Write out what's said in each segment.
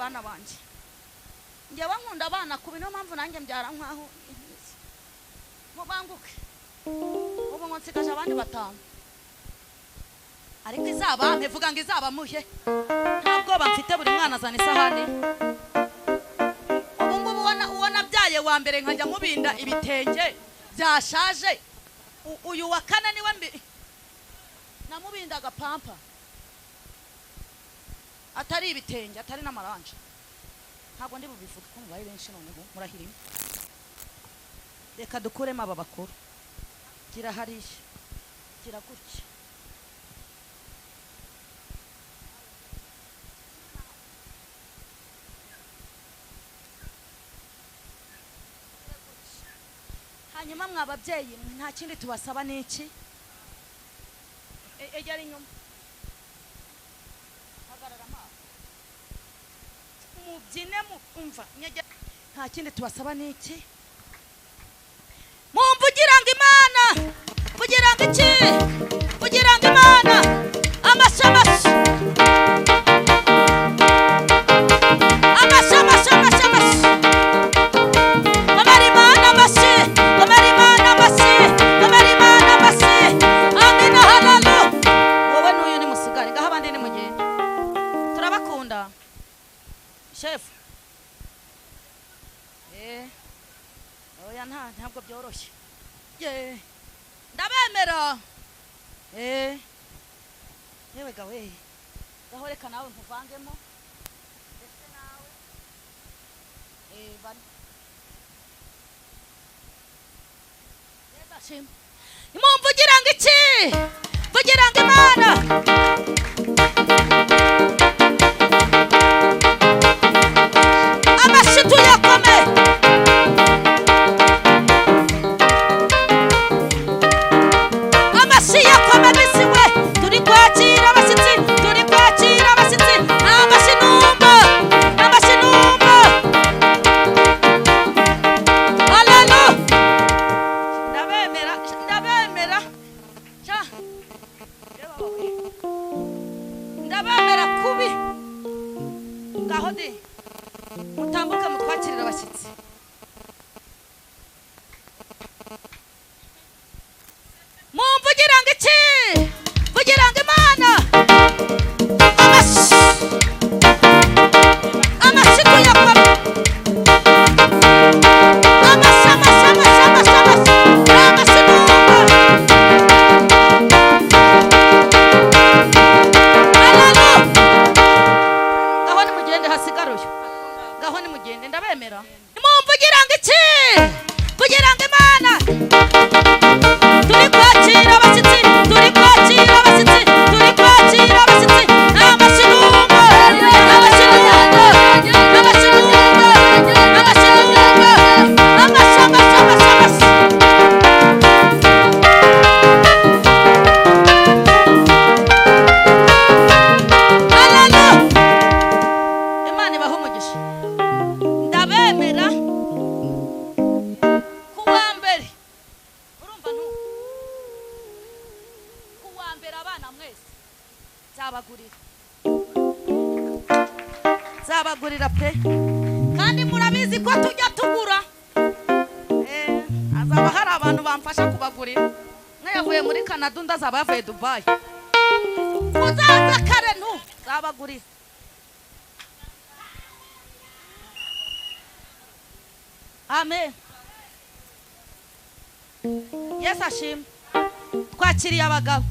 Bana banjye, njyewe nkunda abana kubi, niyo mpamvu nanjye mbyara nkaho mubanguke. Ubu ngo nsigaje abandi 5, ariko izabampe, vuga ngo izabamuhe. Nta bwoba mfite, buri mwana azana isahani. Ubu ngubu uwo nabyaye wa mbere nkajya mubinda ibitenge byashaje, uyu wa kane niwe mbi namubinda agapampa, atari ibitenge, atari n'amaranje. Ntabwo ndi bubivuge ko mubaye benshi, noneho murahirimo. Reka dukuremo aba bakuru. Gira hariya, gira gutya. Hanyuma mwa babyeyi, nta kindi tubasaba ni iki? Egera inyuma, hagarara amaso, mubyine, mumva. Nta kindi tubasaba ni iki? Mumvugira ngo Imana, kugira ngo iki? Kugira ngo Imana. Amashyi, amashyi, amashyi, amashyi, amashyi, amashyi. Komera Imana amashyi, komera Imana amashyi, komera Imana amashyi. Amina, haleluya. Wowe n'uyu nimusigare ngaho, abandi nimugende. Turabakunda shefu. Oya, ntabwo byoroshye. Ye, ndabemera. Yewe gawe, gaho reka nawe nkuvangemo, ndetse nawe bane. Yesu ashimwe. Nimumvugira ngo iki? Vugira ngo Imana. Amashyi tuyakome. Amashyi yakome bisiwe. Turi kwakira abashyitsi, turi kwakira abashyitsi. Amashyi numva, amashyi numva. Haleluya. Ndabemera, ndabemera. Sha. Ndabemera kubi. Ngaho de, mutambuke mutwakirira abashyitsi. Mumvugira ngo iki? Vugira ngo Imana. Amashyi, amashyi tuyakome. Amashyi, amashyi, amashyi, amashyi, amashyi. Amashyi numva. Haleluya. Ngaho nimugende, hasigare uyu. Ngaho nimugende, ndabemera. Nimumvugira ngo iki? Vugira ngo Imana. Turi kwakira abashyitsi, turi kwakira abashyitsi, turi kwakira abashyitsi. Amashyi numva, amashyi numva, amashyi numva, amashyi numva. Amashyi, amashyi, amashyi, amashyi. Haleluya. Imana ibahe umugisha. Ndabemera. Ku wa mbere, urumva ntu, ku wa mbere abana mwese nzabagurira, nzabagurira pe. Kandi murabizi ko tujya tugura. Hazaba hari abantu bamfasha kubagurira. Umwe yavuye muri Canada, undi azaba yavuye Dubai. Muzaza kare ntu, nzabagurira. Amen. Yesu ashimwe. Twakiriye abagabo.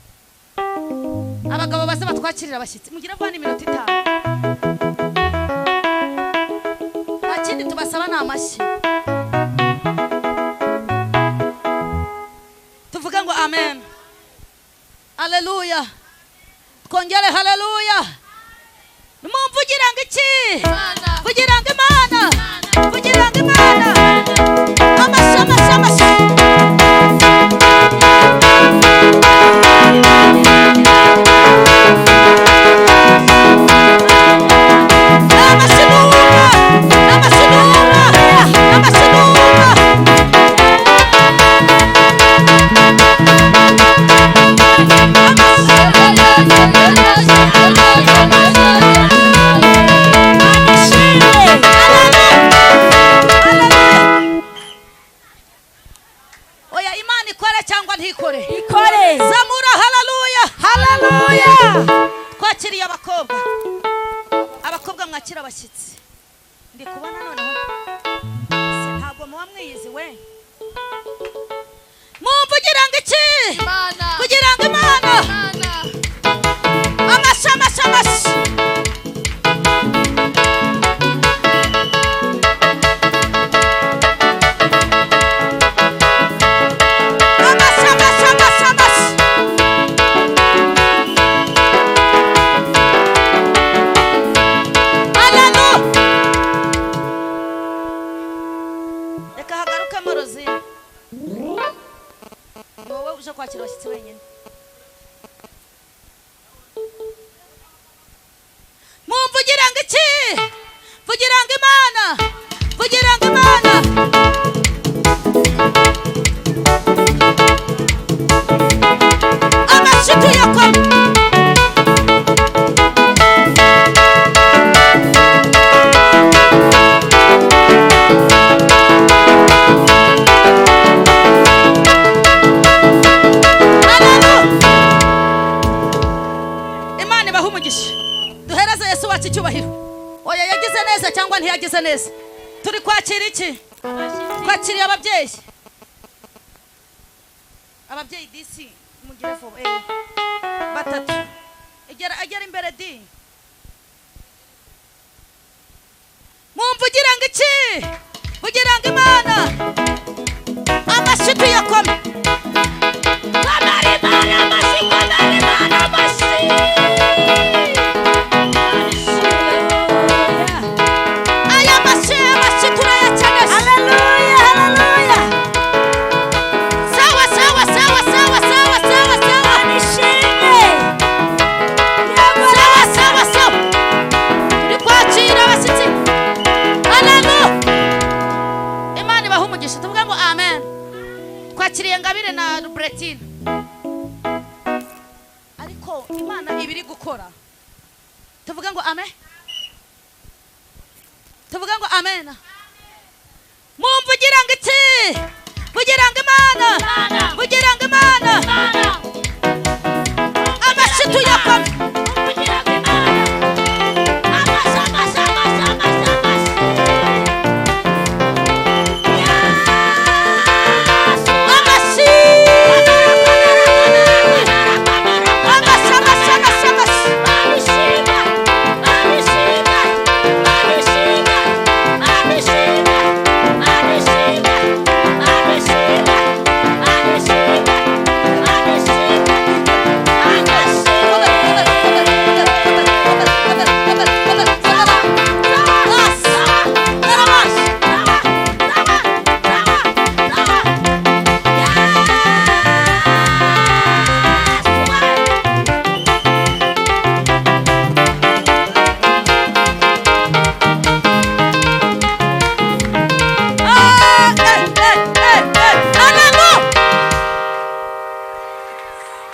Abagabo baze batwakirira abashyitsi. Mugire vuba, ni iminota 5. Nta kindi tubasaba ni amashyi. Tuvuge ngo amen. Haleluya. Twongere haleluya. Nimumvugira ngo iki? Vugira ngo Imana. Vugira ngo Imana. Amashyi, amashyi, amashyi. Amashyi numva, amashyi numva, amashyi numva. Amashyi. Bakobwa mwakira abashyitsi, ndi kubona noneho ntabwo muba mwiyizi we. Mumvugira ngo iki? Kugira ngo Imana. Amashyi amashyi amashyi. Amashyi amashyi amashyi amashyi. Haleluya. Reka hagarukemo Rosine. Ni wowe uje kwakira abashyitsi wenyine. Mumvugira ngo iki? Vugira ngo Imana. Vugira ngo Imana. Amashyi tuyakome. Imana ibahe umugisha. Duhereze Yesu wacu icyubahiro. Oya, yagize neza cyangwa ntiyagize neza? Turi kwakira iki? Twakiriye ababyeyi. Ababyeyi disi mugire vuba. Batatu. Egera imbere di. Mumvugira ngo iki? Vugira ngo Imana. Amashyi tuyakome. Komera Imana amashyi, komera Imana amashyi. Aya mashyi, amashyi turayakeneye. Haleluya, haleluya. Sawa sawa sawa sawa sawa sawa sawa. Imana ishimwe. Sawa sawa sawa. Turi kwakira abashyitsi. Haleluya. Imana ibahe umugisha. Tuvuge ngo amen. Twakiriye Ngabire na Rubretine. Ariko Imana iba iri gukora. Tuvuge ngo amen. Tuvuge ngo amen. Mumvugira ngo iki? Vugira ngo Imana. Vugira ngo Imana. Amashyi tuyakome. Mumvugira ngo Imana. Amashyi, amashyi, amashyi, amashyi, amashyi. Amashyi. Amashyi, amashyi, amashyi, amashyi.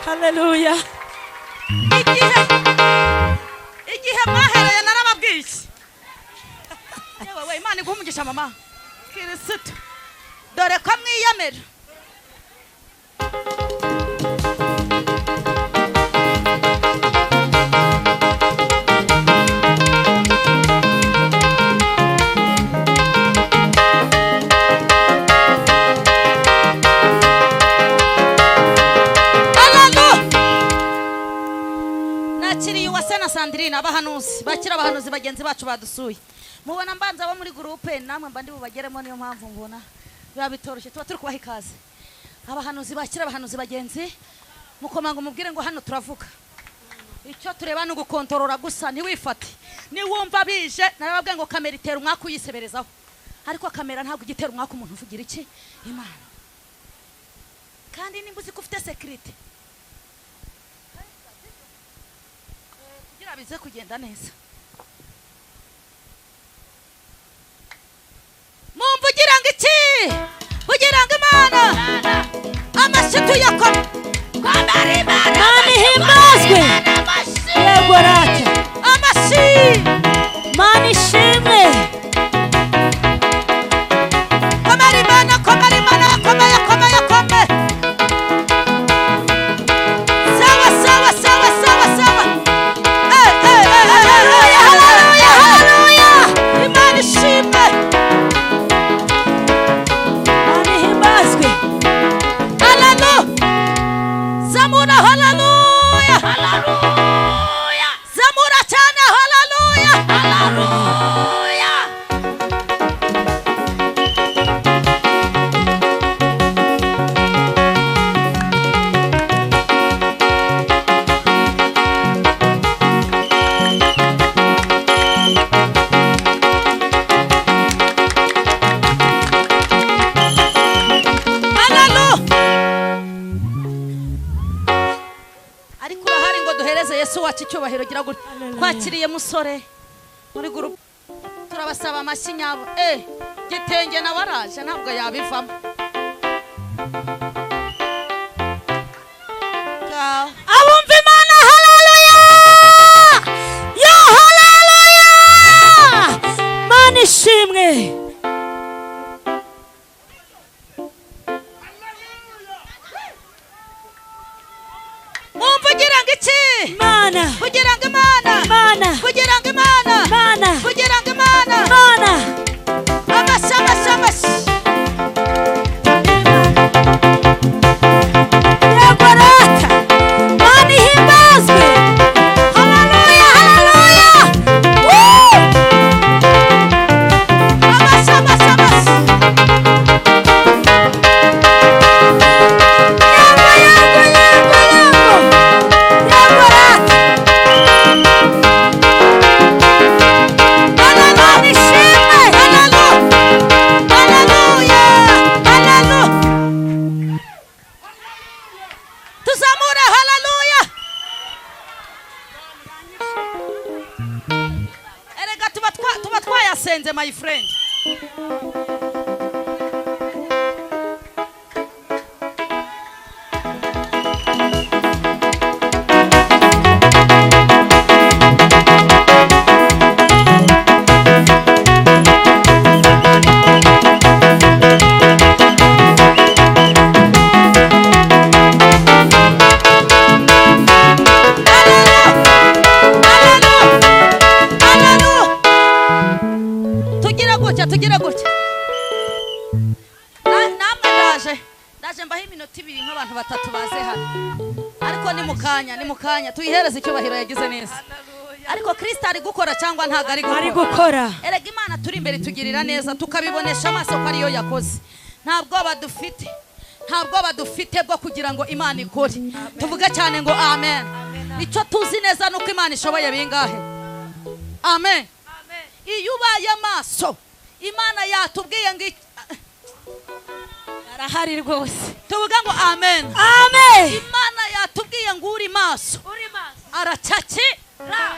Hallelujah. Igihe mwahereye narababwiye. Yewe we, Imana iguhe umugisha mama. Kirisitu. Dore ko mwiyemera. Haleluya. Nakiriye Uwase na Sandrine, abahanuzi bakira abahanuzi bagenzi bacu badusuye. Mubona mbanza bo muri groupe, namwe mba ndi bubageremo, niyo mpamvu mbona biba bitoroshye, tuba turi kubaha ikaze. Abahanuzi bakira abahanuzi bagenzi, mukomanga umubwire ngo hano turavuga. Icyo tureba ni ugukontorora gusa, ntiwifate. Niwumva bije, narababwiye ngo kamera itera umwaka uyiseberezaho. Ariko kamera ntabwo igitera umwaka umuntu uvugira iki? Imana. Kandi nimba uzi ko ufite security, kugira bize kugenda neza. Mumvugira ngo iki? Vugira ngo Imana. Amashyi tuyakome. Komera Imana Imana ihimbazwe. amashyi. Yego rata. Amashyi. Mana ishimwe. Komera Imana, komera Imana, komera, komera, komera. Sawa sawa sawa sawa sawa. Eh eh eh eh. Haleluya. Haleluya. Ariko urahari ngo duhereze Yesu wacu icyubahiro gira gutya. Twakiriye musore muri group, turabasaba amashyi nyabo. Gitenge nawe araje, ntabwo yabivamo. Ngaho. Abumva Imana, haleluya! Yo, haleluya! Mana ishimwe. Mwumva ugira ngo iki? Imana. Kugira ngo Imana. Imana. Kugira ngo Imana. Imana. Kugira ngo Imana. Imana. Amashyi, amashyi, amashyi. Yego rata. Mana ihimbazwe. Haleluya, haleluya. Woo! Amashyi, amashyi, amashyi. Yego, yego, yego, yego. Yego rata. Mana ishimwe. Haleluya. Haleluya. Tuzamure haleluya. Erega tuba twayasenze, my friend. Haleluya. Tugira gutya, tugira gutya. Namwe ndaje mbaho iminota ibiri nk'abantu batatu baze hano, ariko ni mu kanya, ni mu kanya tuyihereze icyubahiro yagize neza. Ariko Kristo ari gukora cyangwa ntabwo ari Ari gukora? gukora. Erega Imana turi imbere itugirira neza, tukabibonesha amaso ko ariyo yakoze. Nta bwoba dufite, nta bwoba dufite bwo kugira ngo Imana ikore. Tuvuge cyane ngo amen. Icyo tuzi neza ni uko Imana ishoboye bingahe. Amen. Iyo ubaye amaso, Imana yatubwiye ngo Arahari rwose. Tuvuge ngo amen. Amen. Imana yatubwiye ngo uri maso Uri maso. aracyaki. Ra.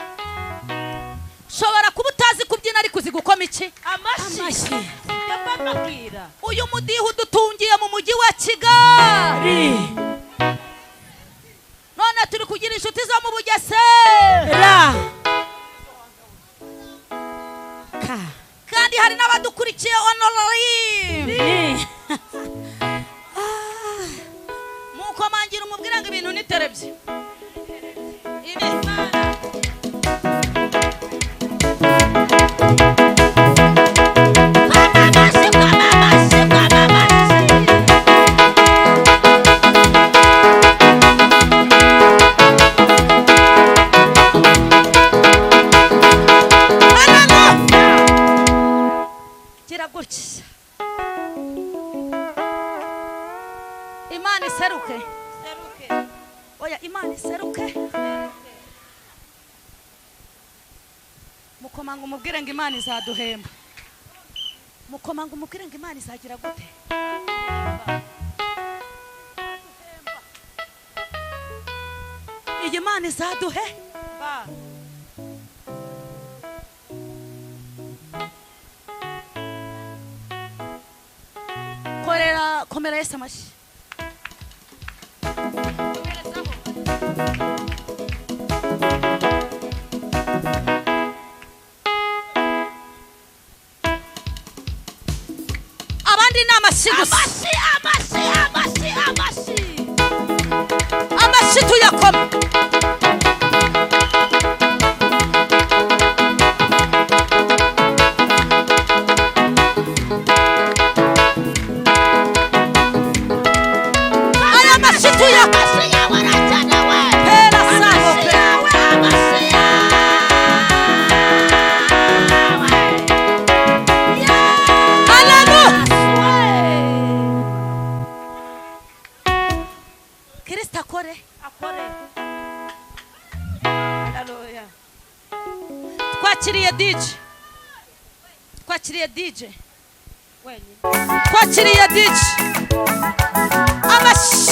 Ushobora kuba utazi kubyina, ariko uzi gukoma iki? Amashyi. Amashyi. Ndababwira. Uyu mudiho udutungiye mu mujyi wa Kigali. None turi kugira inshuti zo mu Bugesera. Ra. Ka. Kandi hari n'abadukurikiye online. Ni. Mukomangira umubwira ngo ibintu niterebye ibi. Koma amashyi, koma amashyi, koma amashyi. Haleluya. Gira gutya, Imana iseruke. Seruke. Oya, Imana iseruke. Mukomanga umubwire ngo Imana izaduhemba. Mukomanga umubwire ngo Imana izagira gute? Iyi Mana izaduhe. Ba. Korera, komera Yesu amashyi. Abandi ni amashyi gusa. Amashyi, amashyi, amashyi, amashyi. Amashyi tuyakoma. Aya mashyi tuyakoma. Amashyi yawe arakenewe. Pera sabo Amashyi pe. yawe, amashyi yawe. DJ, twakiriye DJ wenyine, twakiriye DJ amashi.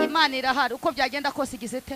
Imana irahari uko byagenda kose igize te.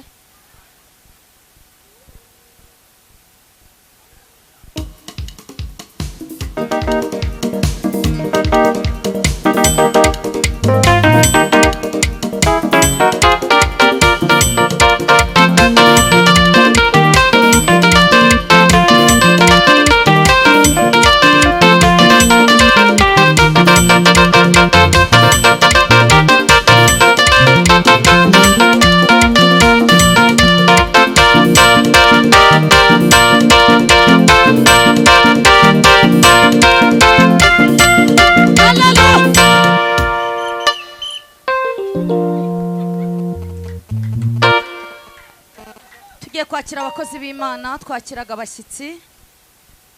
Tugiye kwakira abakozi b'Imana, twakiraga abashyitsi,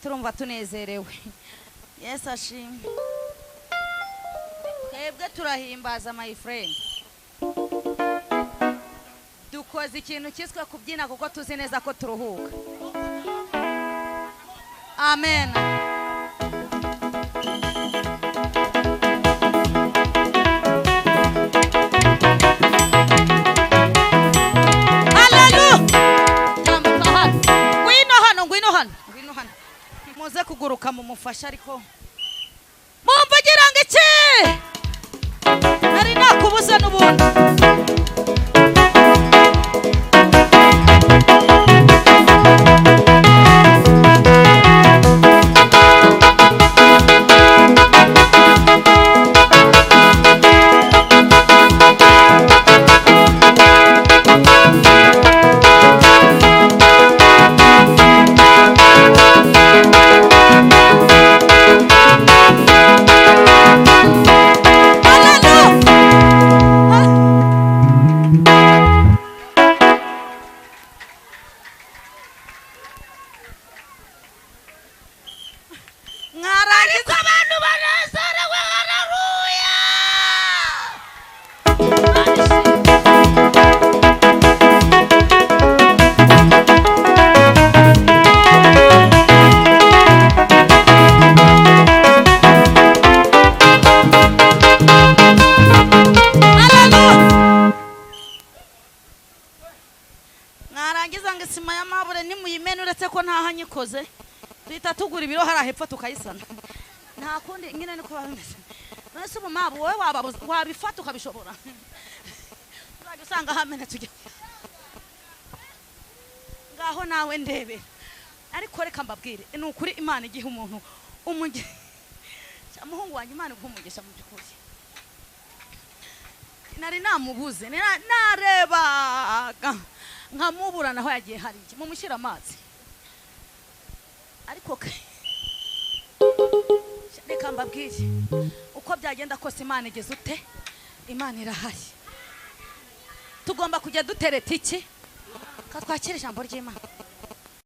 turumva tunezerewe. Yesu ashimwe. Twebwe turahimbaza my friend. Dukoze ikintu cyiswe kubyina kuko tuzi neza ko turuhuka. Amen. Muze kuguruka mumufasha ariko mumvugira ngo iki nari nakubuza n'ubundi. Uyikoze duhita tugura ibiro hariya hepfo tukayisana. Nta kundi nyine, niko biba bimeze. None se ubu mabu wowe wabifata ukabishobora? Uzajya usanga hamenetse, ujya ngaho nawe ndebera. Ariko reka mbabwire, ni ukuri, Imana igiha umuntu umugisha. Muhungu wanjye, Imana iguha umugisha. Mu by'ukuri nari namubuze, narebaga nkamubura naho yagiye hariya mumushyira amazi. Ariko reka mbabwire, uko byagenda kose, Imana igeze ute? Imana irahari. Tugomba kujya dutereta iki? Ka twakira ijambo ry'Imana.